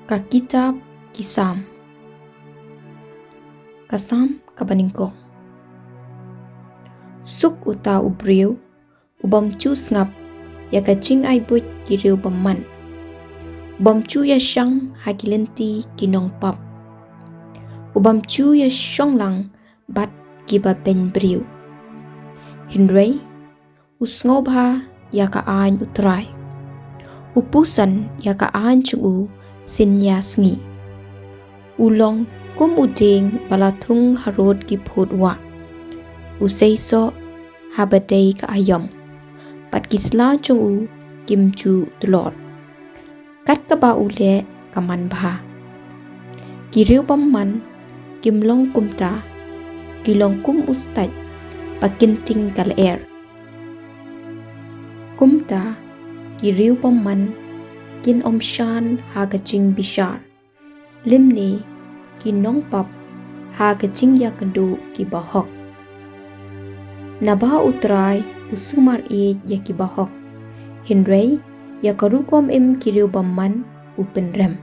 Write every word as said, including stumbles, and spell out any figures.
Ka kitab ki Salm. Ka Salm kaba nyngkong. Suk uta u briew u bym ju sngap ïa ka jingai buit ki riewbymman, u bym ju ïashang ha ki lynti ki nongpap, u bym ju ïashong lang bad kiba beiñ briew. Hynrei u sngewbha ïa ka aiñ u Trai, u puson ïa ka aiñ jong u synñia sngi. U long kum u dieng ba la thung harud ki phut wah, u seisoh haba dei ka aïom, bad ki sla jong u kim ju tlot. Kat kaba u leh ka man bha. Ki riewbymman kim long kumta, ki long kum u stait ba kynting ka lyer. Kumta ki riewbymman kin ym shan ha ka jingbishar, lymne ki nongpap ha ka jingïakynduh ki bahok. Naba u Trai u sumar ïeit ïa ki bahok, hynrei ïa ka rukom im ki riewbymman u pynrem.